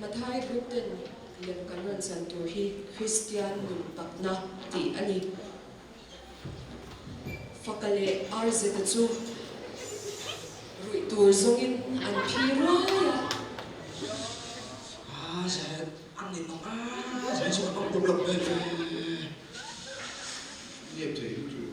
Mathai group ten lem kan rawn chan tur hi Kristian nun takna tih a ni. Faka leh Arzeta chu ruih tur zawngin an phi ruai a. Arzet, an ninawm a, zai chu an awm duh loh hmel ve. Nep thei lutuk.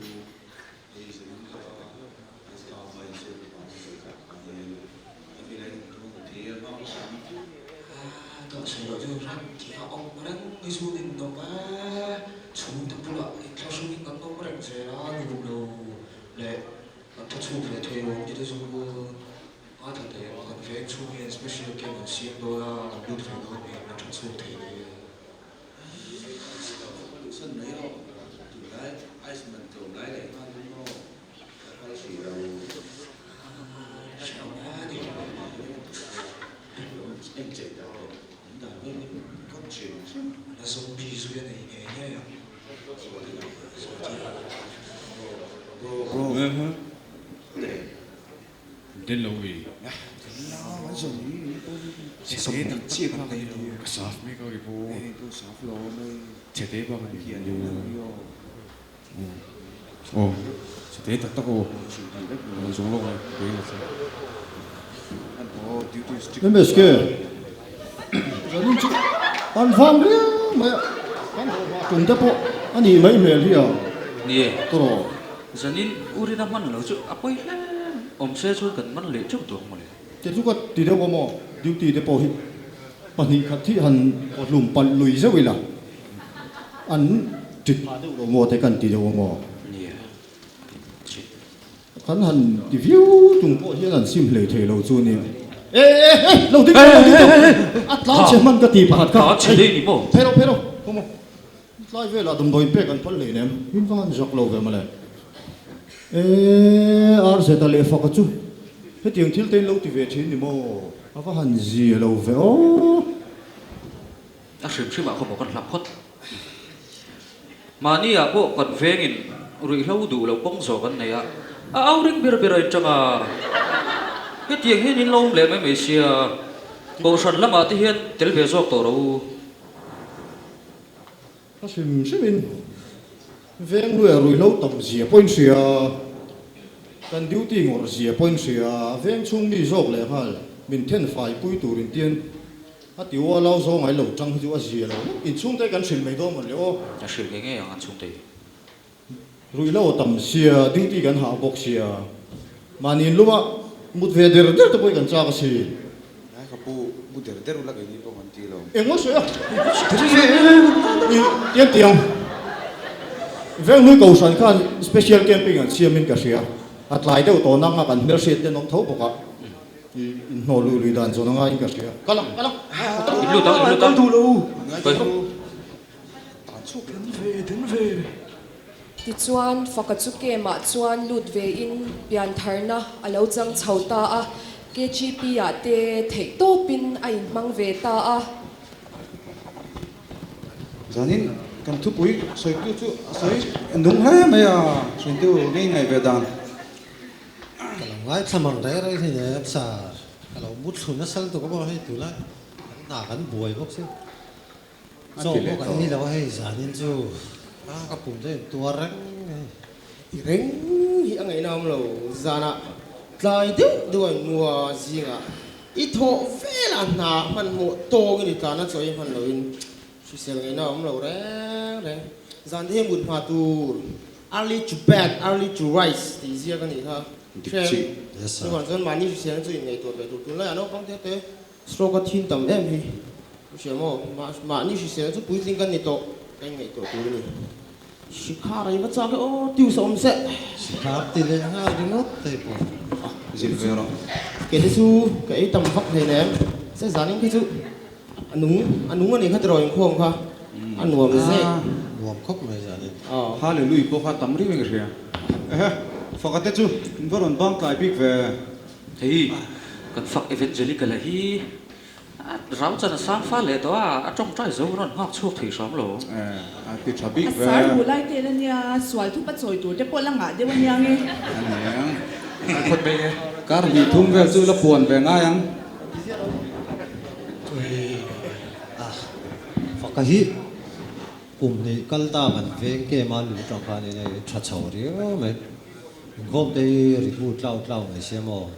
MSK zanin chu kan vang riau mai a, kan haw hma tum te pawh a nih mai hmel hi a. Nie, Ka rawh. Zanin urina hman lo chu a pawi hle awm se chuan kan man leh teuh tawh ang mawle. Te chu ka ti deuh a maw, duty te pawh hi pahnih khat hi han hlum palh lui zeuh ila an ti phah deuh lo maw te kan ti deuh a maw. Nia, chit. Kan han ti viau tung pawh hian an sim hlei thei lo chu nia. E e e lo ding tawh lo ding tawh a tlan chhe hman ka ti pakhat kha. A tlan chhe daih ni maw? Phei rawh phei rawh khaw maw. Tlai velah damdawi pek an phal hlei nem, in va han zak lo ve mawle. E, RZ-a leh Faka chu hetiang thil te in lo ti ve thin ni maw? A va han zia lo ve aw. A hrim hrimah khaw maw kan hlap phawt. Mahni ah pawh kan vengin ruihhlo duh lo kawng zawh kan nei a, a au ring ber ber a inṭang a. Hetiang hian in lo awm leh mai mai sia, Kohhran lamah te hian tel ve zawk tawh ro u. Ka hrim hrimin veng hnuaiah ruihhlo tam zia pawhin hria, kan duty ngawrh zia pawhin hria, veng chhung mi zawk leh nghal min then fai pui turin tian a ti ual au zawng ai lo tang hi chu a zia lo ngawt. Inchhungte kan hrilh mai dawn mawn le aw. A hrilh ngei ngei ang an chhungte hi. Ruihhlo tam sia, duty kan hah bawk sia, mahni inluma mut ve der der te pawh hi kan chak a si. Ngai ka pu, mu der der ula keini pawh kan ti lo. Engmaw sawi a? Tiang tiang Venghlui Kohhran khan special camping an siamin ka hria. A tlai deuh tawh nanga kan hmelhriat ten awm tho bawk a, inhnawh luh lui dan zawn a ngaiin ka hria. Kal ang, kal ang. Inlut ang, inlut ang. Kal duh lo. Tan chhuak den ve, den ve. Tichuan, Faka chu camp-ah chuan lut vein piantharna a lo chang chho ta a, KGP-ah te theih tawpin a inhmang ve ta a. Zanin kan thupui sawitu chu a sawi nung hle mai a, sawitu ngei ngaih ve dan. Ka lo ngaithla mang rei rei hei nen sir, ka lo mu thlu nasa lutuk a maw hei tunlai kan hna kan buai bawk si. Chaw pawh kan ni lo a hei zanin chu a ka pum chu a intuar reng hei. Ti reng hi a ngaihna awm lo zanah tlai deuh deuh a inmua zingah i thawh velah hna hmanhmawh tawngin i tlan a chaw i hman loin hrisel ngaihna awm lo reng reng. Zan te hi mut hma tur early to bed early to rise tih ziak a nih kha Dik chi. Chuvang chuan mahni hriselna chu inngaihtuah ve tur tunlaiah naupang te te Stroke a thin tam em hi. U hria maw? Mahni hriselna chu puitling kan ni tawh ka inngaihtuah tur a ni. Sikhar a i va chak e aw, tius a awm seh. Sikhar ti leh nghal ringawt thei pawh. Zir ve rawh. Kei te chu ka ei tam vak hlei nem. Se zanin kha chu a nung a nung a nih kha tiraw inkhawm kha a nuam zek. Nuam khawp mai zanin. Hallelujah pawh kha tam riau in ka hria. Ehe, faka te chu in va rawn bang tlai bik ve. Hei kan fak Evangelical-a hi a rau chan a sang fal leh tawh a, a tawngtai zo rawn nghak chhuak thei hram lo. A ti tha bik ve. A sar hu lai tel a nia, sual thup a chawi tur te pawh la ngah deuh a nia nge. A niang. Kar hnih thum vel chu la puan ve ngai ang. Faka hi kum hnih kal ta kan veng kem a lu tang khan in hei tha chho riau mai. Inkhawm te hi rikhu tlau tlau mai sia maw?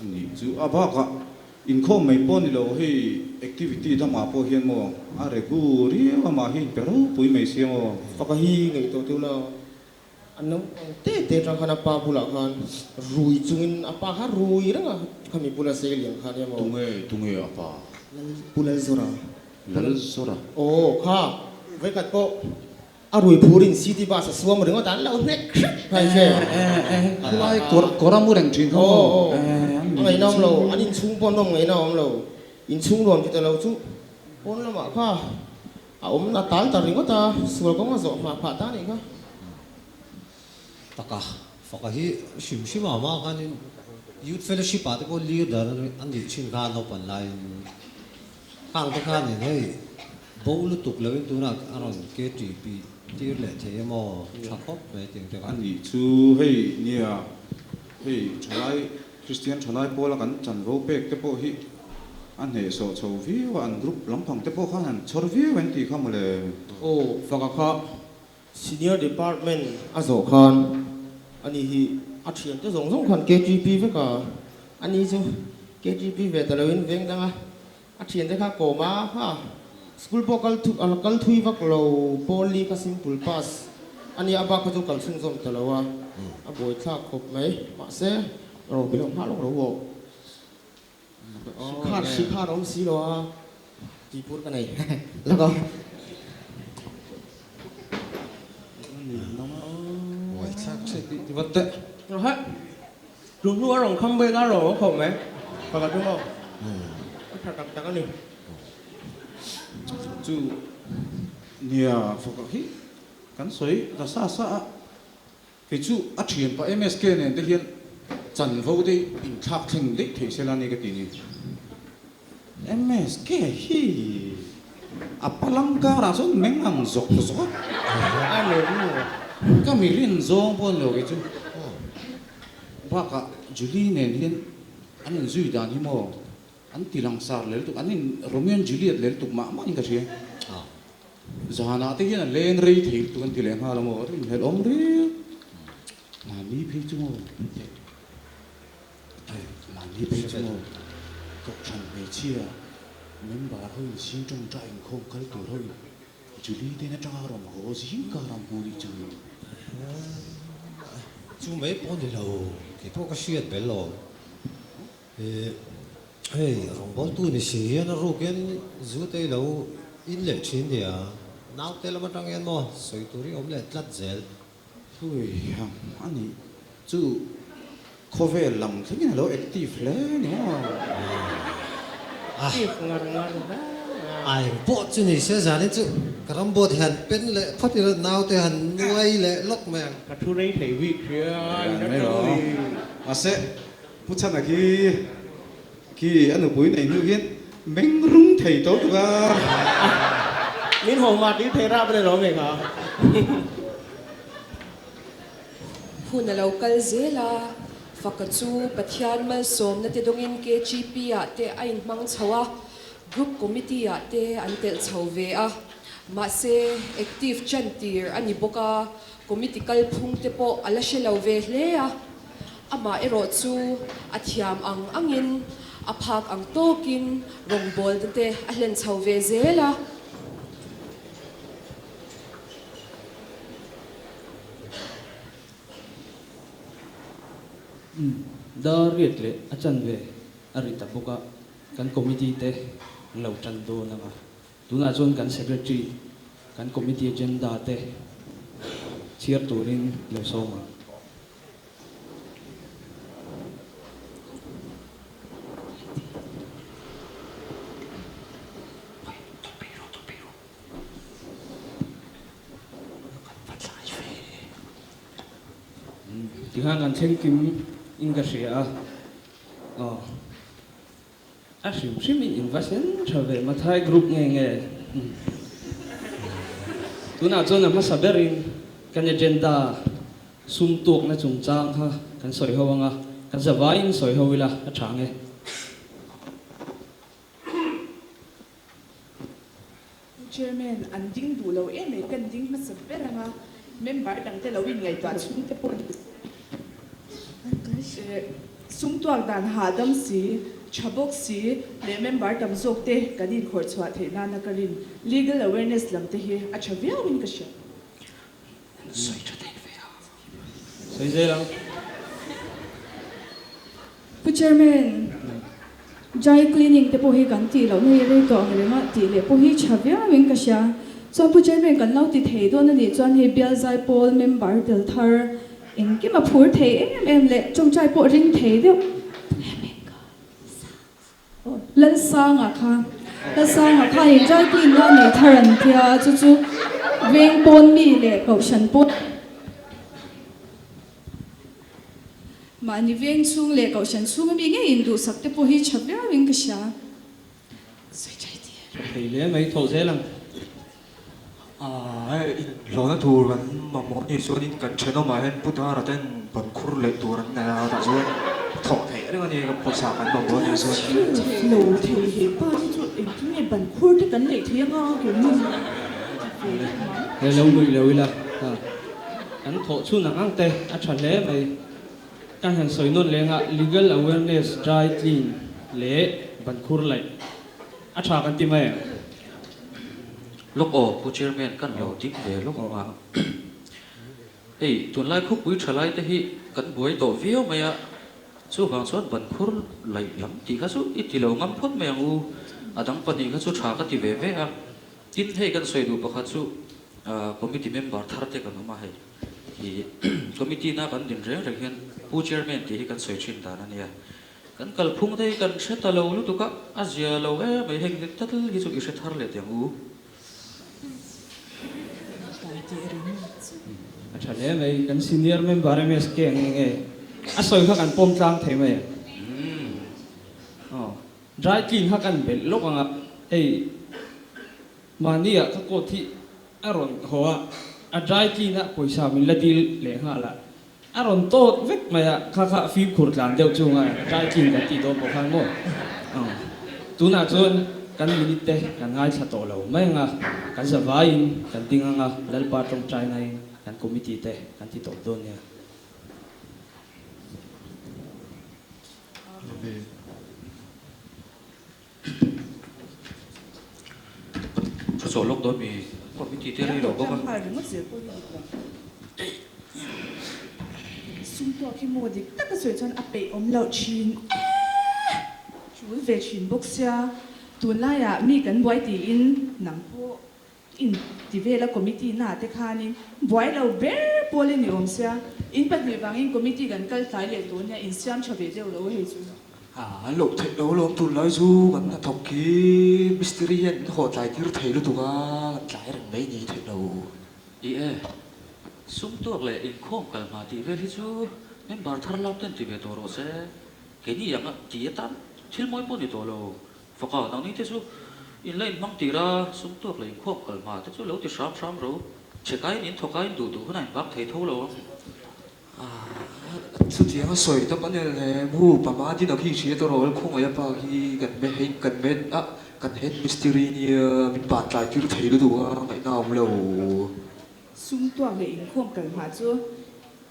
A nih chu a bakah inkhawm mai pawh ni lo hei activity dangah pawh hian maw a regu riau a mah hi in pe ropui mai sia maw? Faka hi ngaihtuah deuh la. A naupang te te atang khan a pa bulah khan rui chungin a pa kha rui reng a, khami bula sei lian kha nia maw? Tunge, tunge a pa? Lal, Pu Lalzawra. Lalzawra? Aw, kha, vawikhat pawh a rui phurin city bus a suam ringawt a, an lo hnek hrep kha i hre. E, e, e, khulai kawr, kawr a mu reng thin kha maw? Aw, aw, a ngaihna awm lo, an inchhung pawh nawm ngaihna awm lo, inchhung nuam ti ta lo chu pawn lamah kha. A awm a tal ta ringawt a, sual kawng a zawh hma phah ta anih kha. Taka faka hi hrim hrim a hma khanin Youth Fellowship ah te pawh leader a nih thin kha naupan laiin khang te khanin hei bo lutuk loin tunah a rawn KTP tir leh thei emaw tha khawp mai tih ang te kha. A nih chu hei nia hei thalai Kristian thalai pawla kan chanvo pek te pawh hi a hnehsawh chho viau a, an group lampang te pawh khan an chhawr viau em tih kha mawle. Aw, faka kha Senior Department a zawh khan ani hi a thiante zawng zawng khan KTP vek a, ani chu KTP ve ta loin veng dang a, a thiante kha kawm a ha, school pawh kal a kal thui vak lo, pawl li kha simple pass a nia, a bak kha chu kal chhunzawm ta lo a, a buaithlak khawp mai, mahse ro bilawm nghal lawk lo aw. Shikhar shikhar awm si lo a tih pur ka nei lawk a. Chu hnu a rawn kham vel a rawn khawp mai pakhat chu maw a tha tak tak a ni. Chu nia faka hi kan sawi ta sa sa a. Kei chu a thianpa MSK nen te hian chanvo te inthlak thleng daih theih se la ni ka ti ni. MSK hi a palang karah chuan meng ang zawk zawk a. Ka mi rin zawng pawh a ni lo kei chu. Bakah Julie nen hian an inzui dan hi maw an ti langsar lel tuk, an in Romeo and Juliet lel tuk mah mah in ka hria. Zanah te hian a leng rei thei lutuk an ti leh nghal a maw? Rinhlelh awm riau. Mahni phei chu maw? Hei, mahni phei chu maw? Kohhran hmeichhia member ho in zing tawngtai inkhawm kal tur ho in Julie te in atanga rawn haw zing kar ang hmu nih chu. Chu mai pawh ni lo, kei pawh ka hriat bel lo. Hei, rawngbawltu ni si hian a ruk hian zu te i lo in leh thin nia, naute lam atang hian maw sawi tur hi awm leh tlat zel. Hui hang a nih chu khawvel lam thlengin a lo active hle ni maw? Active ngar ngar hle A eng pawh chu ni se zanin chu ka ram board han pen leh phawt ila naute han nuai leh lawk mai ang. Ka thu rei thei bik hria in atang ni. Mahse Pu Chhana khi khi a nupui nei hnu hian meng rung thei tawh tuk a. Min haw hma tir thei rap reng lo mai kha. Hun a lo kal zel a, Faka chu Pathian malsawmna te dawngin KGP ah te a inhmang chho a, Group Committee ah te an telh chho ve a. Mahse, active chantir a ni bawk a, Committee kalphung te pawh a la hre lo ve hle a. Amah erawh chu a thiam ang angin, a phak ang tawkin rawngbawlna te a hlen chho ve zel a. Umm, dar riat leh a chanve a ri ta bawk a, kan committee te an lo tan dawn ang a. Tunah chuan kan Secretary, kan Committee agenda te chhiar turin lo sawm ang. Tikhan kan thleng kim in ka hria a, aw. A hrim hrim in in va sen tha ve Mathai group nge nge tunah chuan a hmasa berin kan agenda sum tuakna chungchang kha kan sawi ho anga kan zavaiin sawi ho ila a tha nge. Chairman, an ding duh lo em mai, kan ding hmasa ber anga member dangte lo inngaihtuah chhungte pawh ni se. Sum tuak dan hahdam si, tha bawk si leh member tam zawk te kan inkhawrh chhuah theih nana ka rin legal awareness lam te hi a tha viau in ka hria. Sawi tha thei ve a. Sawi zel ang. Pu Chairman, dry cleaning te pawh hi kan tih loh na hi rei tawh ang reng a tih leh pawh hi tha viau in ka hria. Chuan Pu Chairman kan lo ti thei dawn a nih chuan hei bial zaipawl member tel thar Engkim a phur thei em em leh tawngtai pawh ring thei deuh Lalsanga kha Lalsanga kha in dry clean na nei thar an tia chu chu veng pawn mi leh kohhran pawn mahni veng chhung leh kohhran chhung ami ngei in duhsak te pawh hi tha viau in ka hria. Sawi tha i ti em? Tha thei hle mai thaw zel ang. Inhlawhna tur kan mamawh ni chuanin kan thenawmah hian Pu Dara ten ban khur leh tur an nei a, tah chuan thawh theih reng a ni kan pawisa kan mamawh ni chuan. Lo thei he pa hi chu engtin nge ban khur te kan neih theih anga ke ni. He lo nuih lo ila kan thawh chhun ang ang te a tha hle mai. Kan han sawi nawn leng a, legal awareness, dry clean leh ban khur laih a tha kan ti mai ang. Lawk aw Pu Chairman kan lo ding ve lawk ang a. Hei tunlai khawpui tha lai te hi kan buai tawh viau mai a, chuvang chuan ban khur laih lam tih kha chu i ti lo ngam phawt mai ang u, a dang pahnih kha chu tha ka ti ve ve a. Tin hei kan sawi duh pakhat chu committee member thar te kan awm a hei. I committee na kan din reng reng hian Pu Chairman tih hi kan sawi thin dan a nia. Kan kalphung te hi kan hre ta lo lutuk a, a zia lo em mai heng tal hi chu i hre thar leh teh ang u. A tha hle mai, kan senior member MSK ang nge nge a sawi kha kan pawm tlang thei mai ang. Aw, dry clean kha kan belh lawk ang a, hei mahni ah ka coat hi a rawn haw a, a dry clean a pawisa min la dil leh nghal a. A rawn tawt vek mai a, kha kha fimkhur tlan deuh chu ngai dry clean kan tih dawn pawh khan maw? Aw, tunah chuan kan minute te kan ngaithla tawh lo mai ang a, kan zavaiin kan ding ang a, Lalpa tawngtai naiin kan committee te kan ti tawp dawn nia. Thu chawh lawk dawn mi committee te rei lo bawk a. Sum tawk hi maw dik taka sawi chuan a peih awm loh thin e, tul ve thin bawk sia, tunlaiah mi kan buai tiin nang pawh in ti vel a committee na te khanin buai lo ber pawl in i awm sia, in pahnih vangin committee kan kal tlai leh tawh nia in siam tha ve deuh lo hei chu. An loh theih lo lawm tunlai chu kan hnathawk khi mistiri hian min haw tlai tir thei lutuk a, kan tlai reng mai ni theih lo. I e, sum tuak leh inkhawm kal hma tih vel hi chu member thar lak ten ti ve tawh rawh se, keini ang ti atan thil mawi pawh ni tawh lo. Faka, nangni te chu in la inhmang tir a, sum tuak leh inkhawm kal hma te chu lo ti hram hram ro. Chhekain in thawkain duh duh hunah in bak thei tho lo ang. Chutiang a sawi tak a nel he mu pama din a khi hria tawh rawh khawngaih a pa khi kan me hei kan me a kan head mistiri nia min ban tlai tir thei lutuk a ngaihna a awm lo. Sum tuak leh inkhawm kal hma chu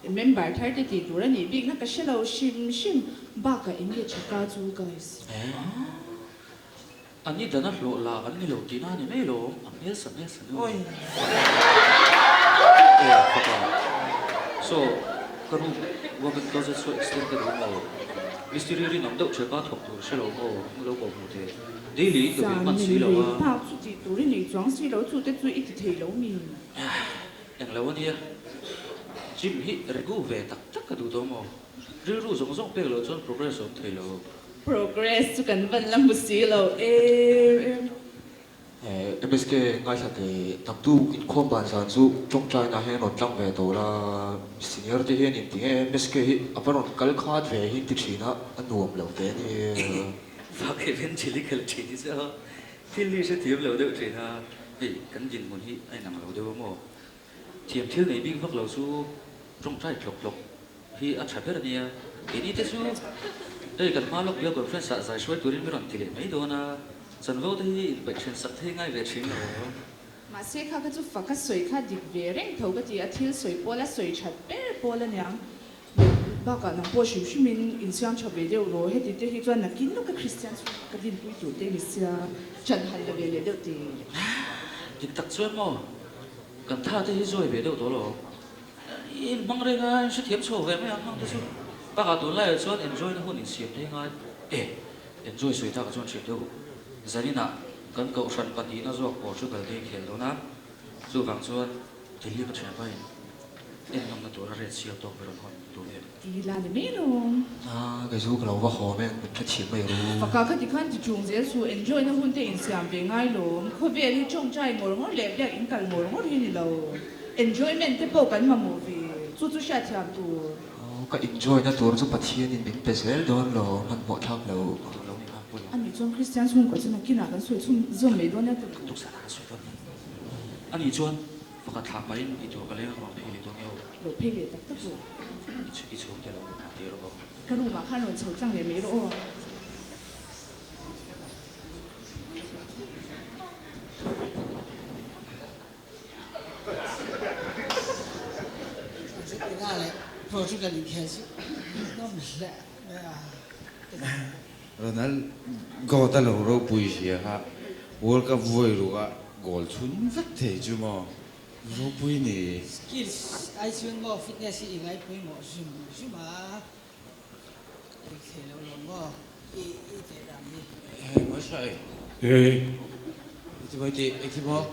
Member thar te tih tur a nih bikna ka hre lo hrim hrim bakah eng nge tha ka chu guys. A ni dan a hlawh la an ni lo tihna a ni mai lo a hmel sa hmel sa nu. E fapa so ka room walk in closet saw extended room aw mistiri rinawm deuh theka thawk tur hre lo maw lo kawh hmuh thei daily in ka vil hman si lo a. Bak chu tih tur i nei chuang si lo chu te chu i ti thei lo mi. Englo a nia, gym hi regu ve tak tak ka duh tawh maw? Rilru zawng zawng pek loh chuan progress a awm thei lo. Progress chu kan van la hmu si lo em em. MSK ngaithla teh tamtu inkhawm ban zan chu tawngtaina hian rawn tlang ve tawh la, senior te hian inti nge MSK hi a va rawn kal khat ve hi inti thin a, a nuam lo ve a nia. Fak hian chili khelh thin hi chu Thil hi hrethiam lo deuh thin a, hei kan dinhmun hi a inang lo deuh a maw? Thiam thil nei bik vak lo chu tawngtai tlawk tlawk hi a tha ber a nia. Keini te chu hei kan hma lawk bial conference ah zai hruai turin mi rawn ti leh mai dawn a, chanvo te hi inpaih then sak thei ngai ve thin lo. Mahse kha kha chu faka sawi kha dik ve reng tho ka ti a, thil sawi pawl a sawi that ber pawl aniang. Bakah nang pawh hrim hrimin insiam tha ve deuh rawh, heti te hi chuan nakin lawka Kristian chhungkua ka dinpui tur te ni sia, chan han la ve leh deuh teh. Dik tak chuan maw, kan tha te hi zawi ve deuh tawh lo. I inhmang reng a, in hrethiam chho ve mai ang hmang te chu. Bakah tunlaiah chuan enjoy na hun insiam thei ngai e, enjoy sawi takah chuan hriat deuh zaninah kan kohhran pahnihna zawk Portugal te inkhel dawn a, chuvang chuan Delhi ka thian pahin en nawmna tura ret siam tawk ber an hawn duh em. Ti la ni mai lawm. A, kei chu ka lo va haw mek, min hrethiam mai ru. Faka kha tikhan ti chung zel chu enjoy na hun te insiam ve ngai lawm. Khawvel hi tawngtai ngawr ngawr leh biak in kal ngawr ngawr hi ni lo. Enjoyment te pawh kan mamawh ve, chu chu hriatthiam tur. Ka enjoy na tur chu Pathianin min pe zel dawn lo, hmanhmawh thlak lo. Ani chuan Kristian chhungkua chu nakinah kan sawi chhun zawm mai dawn nia tih. Kan tuksanah kan sawi dawn nia. Ani chuan pakhat thlah pahin i tur ka leng a, ka rawn phei leh dawn nia aw. Lo phei leh tak tak rawh. I chhungte lo hmuh tir rawh aw. Ka room ah khan rawn chho tlang leh mai rawh aw. Ronald God a lo ropui zia kha World Cup vawi ruk a goal chhun vek thei chu maw ropui ni. Skills ai chuan maw fitness hi i ngaipawimawh zum zum a, dik thei lo lo maw i i teh dan hi. Hei mawi hrai. Hey. Iti mawi ti iti maw.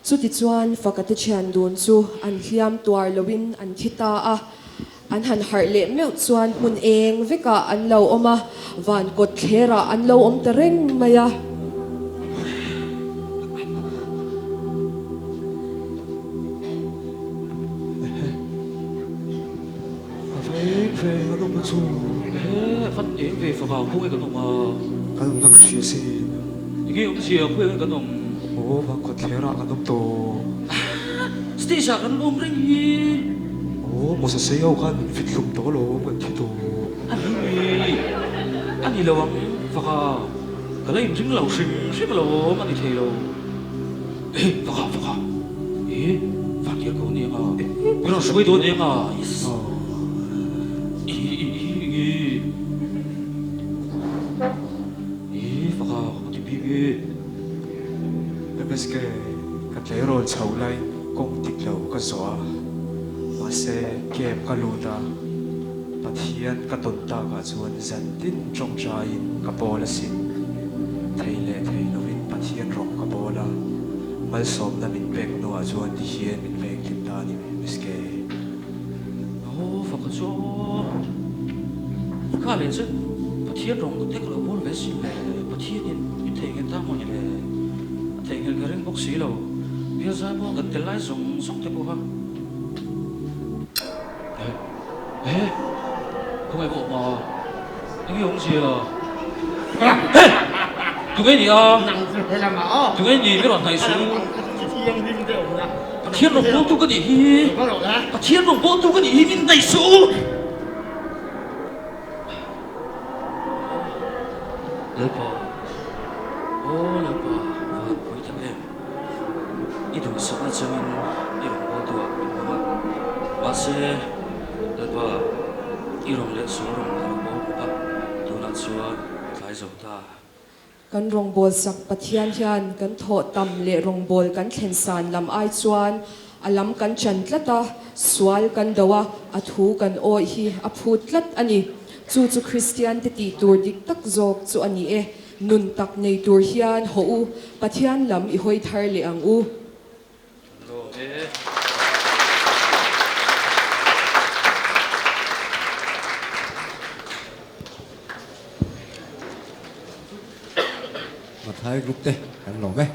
Chutichuan Fakate thian dun chu an hliam tuar loin an thi ta a, an han harh leh meuh chuan hmun eng vekah an lo awm a, van kawt thlerah an lo awm ta reng mai a. Enge awmzia khawiah nge kan awm? Aw vang kawtthler ah kan awm tawh. Stage ah kan awm reng hi. Aw Mawsa sei ho khan min fit hlum tawh alawm kan thi tawh. A ni mi? A ni lo ang faka ka la inring lo hrim hrim alawm a ni thei lo. Eh faka faka eh vantir ko ni anga min rawn hruai dawn eng a yes i i i i. I faka ka ti bik e. MSK, Ka tleirawl chho laiin kawng dik lo ka zawh a, mahse camp ka lut a, Pathian ka tawn takah chuan zan tin tawngtaiin ka pawl asin. Thei leh thei lovin Pathian rawng ka bawl a, malsawmna min pek hnuah chuan ti hian min vengthim ta a ni MSK. Aw faka chu aw kha leh chu Pathian rawng te ka lo bawl ve sin le Pathianin min theihnghilh ta maw ni le a theihnghilh ka ring bawk si lo bial zai pawh kan tel lai zawng zawng te pawh kha eh eh khawngaih ka awm a enge awmzia eh tunge ni a tunge ni mi rawn hnaih suh. Pathian rawn bawltu ka nih hi, Pathian rawn bawltu ka nih hi min hnaih suh u. Lalpa, aw Lalpa, va han pui tak em. I duhsakna changin i rawn bawltu ah min hmang a, mahse Lalpa, i rawn leh sual rawn ka lo bawl bawk a, tunah chuan ka tlai zo ta. Kan rawngbawl sak Pathian hian kan thawh tam leh rawngbawl kan thlen san lam ai chuan a lam kan chan tlat a, sual kan do a, a thu kan awih hi a phut tlat a ni. Chu chu Kristian te tih tur dik tak zawk chu a ni e. Nun tak nei tur hian hawh u, Pathian lam i hawi thar leh ang u. Mathai group te kan lawm e.